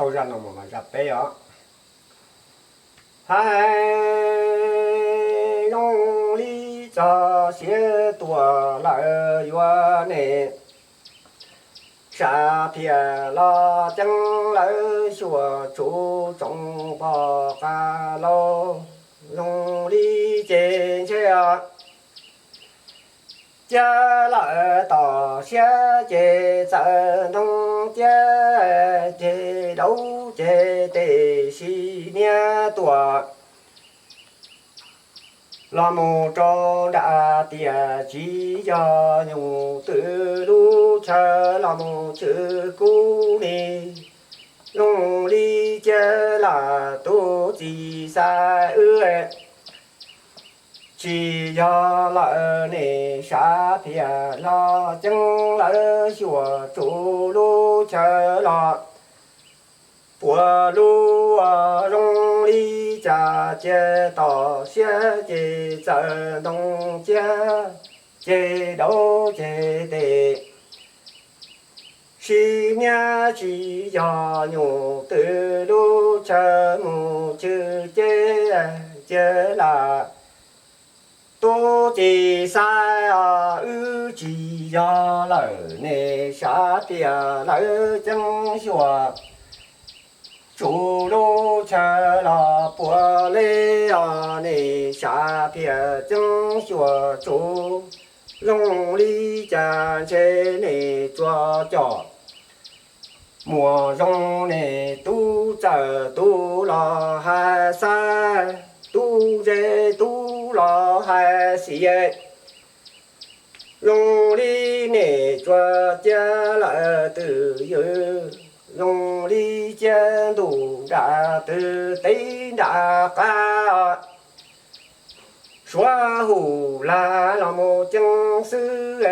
Tau zaj no mus mas zaj peb os. Hais zoo li txog siav tuaj lawm yuav nej, sab phiaj los ceeb lawv xyuas tsuv tsoom pog qab laus, zoo li ces ntshe os. Cia lawm tom siab ces txawm ntoo ciab, ces daub ces tes sis niab tuaj los mus rau nram tiaj, tsis yog nyuj twm lub chaw los mus chwv kub ni, zoo li cia lawm tus txiv xaiv wb. Tsis yog lawm nej sab phiaj los ceeb lawv xyuas tsuv lub chaw los puas lub, zoo li cas cia tom siab ces txawm ntoo ciab, ces daub ces tes sis niab, tsis yog nyuj twm lub chaw mus chwv ceb, cia lawm tus txiv xaiv os. Wb tsis yog lawm nej sab phiaj lawv ceeb xyuas tsuv lub chaw los puas li os, nej sab phiaj ceeb xyuas tsuv, zoo li cas ntshe nej tsuas coj muaj zoo, nej tub txawm tub los hais xaiv, tub ntse tub los hais xiv. Zoo li nej tsuas cia lawm twj ywm, zoo li cia ntuj nram twg teb nram qab, Suav Hum Lag los mus ceeb xwb,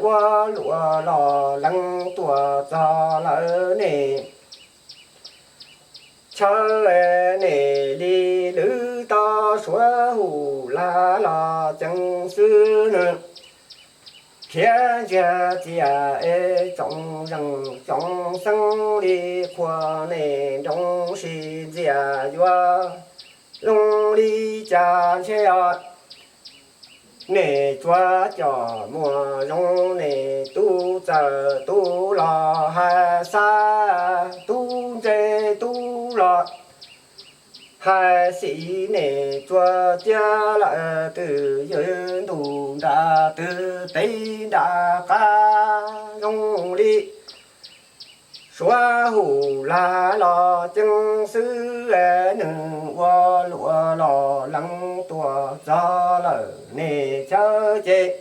ua luam los lees tuaj txog lawm nej chaw, nej li lwv tau Suav Hum Lag los ceeb xwb nws. Khiav ntsiag txias es tsoom zeej tsoom xeeb li qhuas nej nroo sib ntxias yuav zoo li cas ntshe os. Nej tsuas coj muaj zoo, nej tub txawm tub los hais xaiv, tub ntse tub los hais xiv, nej tsuas cia lawm twj ywm, ntuj nram twg teb nram qab, zoo li Suav Hum Lag los ceeb xwb, nws ua luam los lees tuaj txog lawm nej chaw ces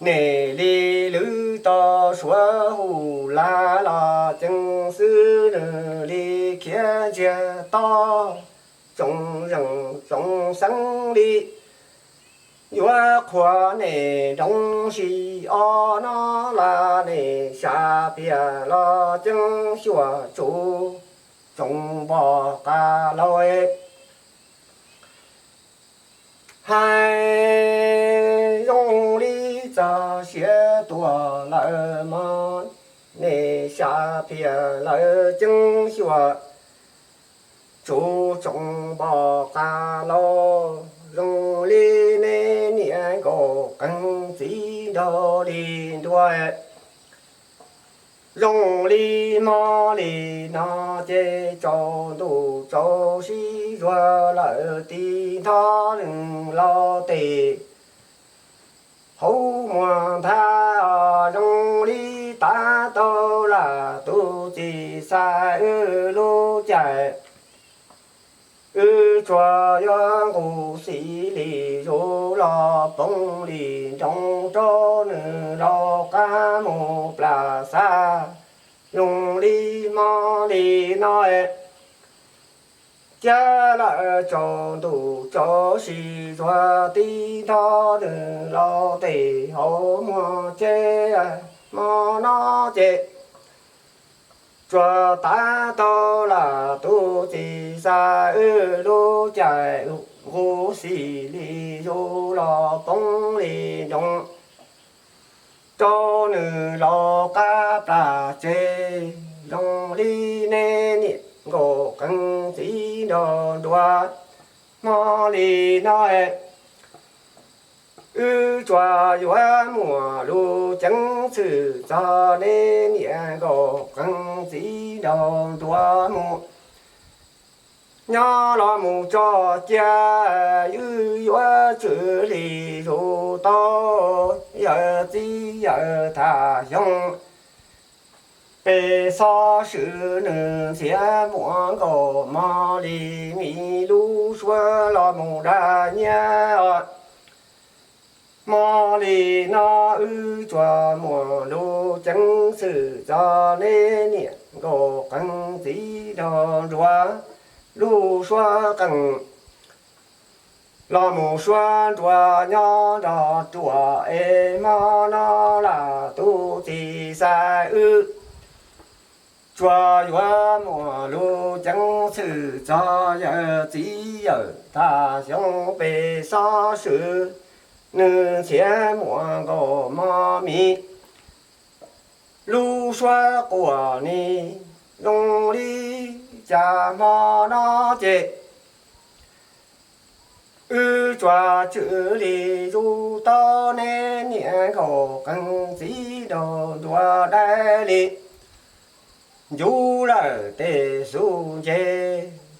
nej li lwv tau Suav Hum Lag los ceeb xwb, nws li khiav ntsiag tau tsoom zeej tsoom xeeb li yuav qhuas nej nroo sib o no las, nej sab phiaj los ceeb xyuas tsuv tsoom npog qab laus. Hais zoo li txog siav tuaj lawm mog, nej sab phiaj lawv ceeb xyuas tsuv tsoom npog qab laus, zoo li nej niam nkauj qeej txiv nraug li nruas. Zoo li hmo li no ces tsaus ntuj tsaus sib zuag lawm, tiv nthov nws laus tes hauv muag nthav os. Zoo li tav tau lam tus txiv xaiv wb lub caij, wb tsuas yuav nqus xis li zus los poob li nroo rau nws laus qab mus plas xav. Zoo li hmo li no cia lawm tsaus ntuj tsaus sib zuag, tiv nthov nws laus tes hauv muag ces hmo no ces tsuas tav tau lam tus txiv xaiv wb lub caij, nqus xis li zus los poob li nroo rau nws laus qab plas tseg. Zoo li nej niam nkauj qeej txiv nraug nruas, hmo li no wb tsuas yuav muaj lus ceev xwm txog nej niam nkauj qeej txiv nraug nruas mus. Nyob los mus tso cia, wb yuav tshwm lim zus tau yawm txiv yawm tham xyoo. Pes xov swm nws ntxhiav muaj nkaus mog li, me lub suab los mus dag nyiaj os. Hmo li no wb tsuas muaj lus ceev xwm txog nej niam nkauj qeej txiv nraug nruas, lub suab qeej los mus suab nruas nyob nrog ruam es hmo no lam tus txiv xaiv wb. Tsuas yuav muaj lus ceev xwm txog yawm txiv yawm tham xyoo, pes xov swm nws ntxhiav muaj nkaus mog mi. Lub suab quas ni zoo li cas hmo no ces wb tsuas tshwm lim zus tau nej niam nkauj qeej txiv nraug nruas dai li. Ncuv lawm tej xub nce,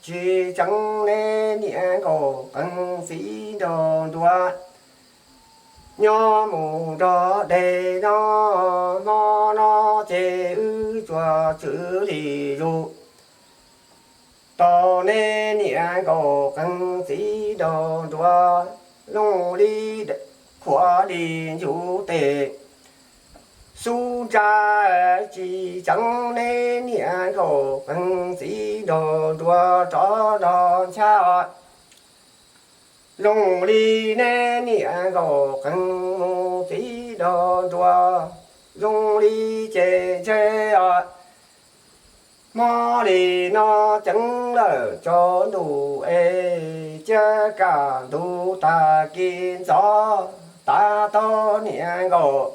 tsis tseev nej niam nkauj qeej txiv nraug nruas. Nyob mus nrog dej no, hmo no ces wb tsuas tshwm lim zus tau nej niam nkauj qeej txiv nraug nruas, zoo li qhuav li ncuv tej xub ntsa, tsis tseev nej niam nkauj qeej txiv nraug nruas rov nrog ncha. Zoo li nej niam nkauj qeej mus txiv nraug nruas, zoo li ces ntshe os. Hmo li no ceev lawm tsaus ntuj es, cia kaj ntug tag kis ntxov, tav tau niam nkauj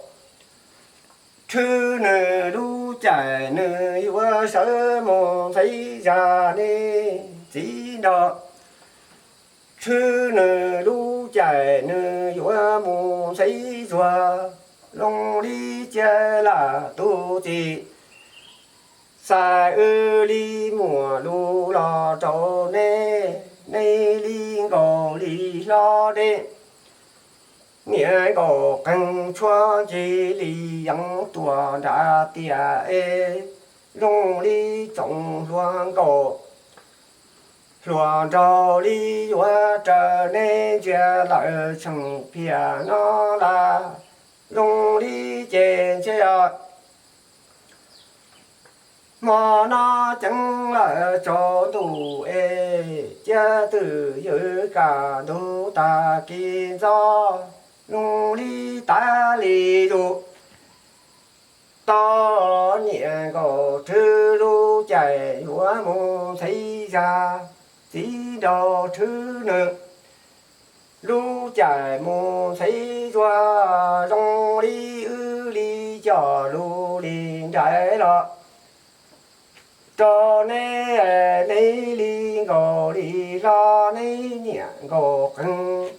tshwb nws lub caij nws yuav sawv mus ntxhib zag nej txiv nraug. Tshwb nws lub caij nws yuav mus ntxhib zuag, zoo li cia lam tus txiv xaiv wb li muaj lus los rau nej, nej li nkaus li hlo dej. Niam nkauj qeej tshuab ncig li yeev tuaj nram tiaj es, zoo li tsoom hluas nkauj hluas nraug li yuav raws nej ntsia lawm tsheej phiaj no lawm, zoo li ces ntshe os. Hmo no ceev lawm tsaus ntuj es, cia twm ywm kaj ntug tag kis ntxov, zoo li tav li lus tau niam nkauj tshwb lub caij yuav mus ntxhib zag, txiv nraug tshwb nws lub caij mus ntxhib zuag, zoo li wb li coj lus li nraim los rau nej, nej li nkaus li hlo, nej niam nkauj qeej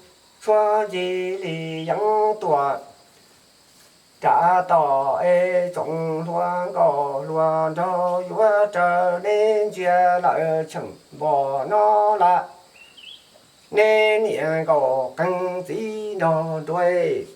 tshuab ncig li yeev tuaj nram toj es, tsoom hluas nkauj hluas nraug yuav raws nej ntsia lawm tsheej npom no lawm, nej niam nkauj qeej txiv nraug nruas.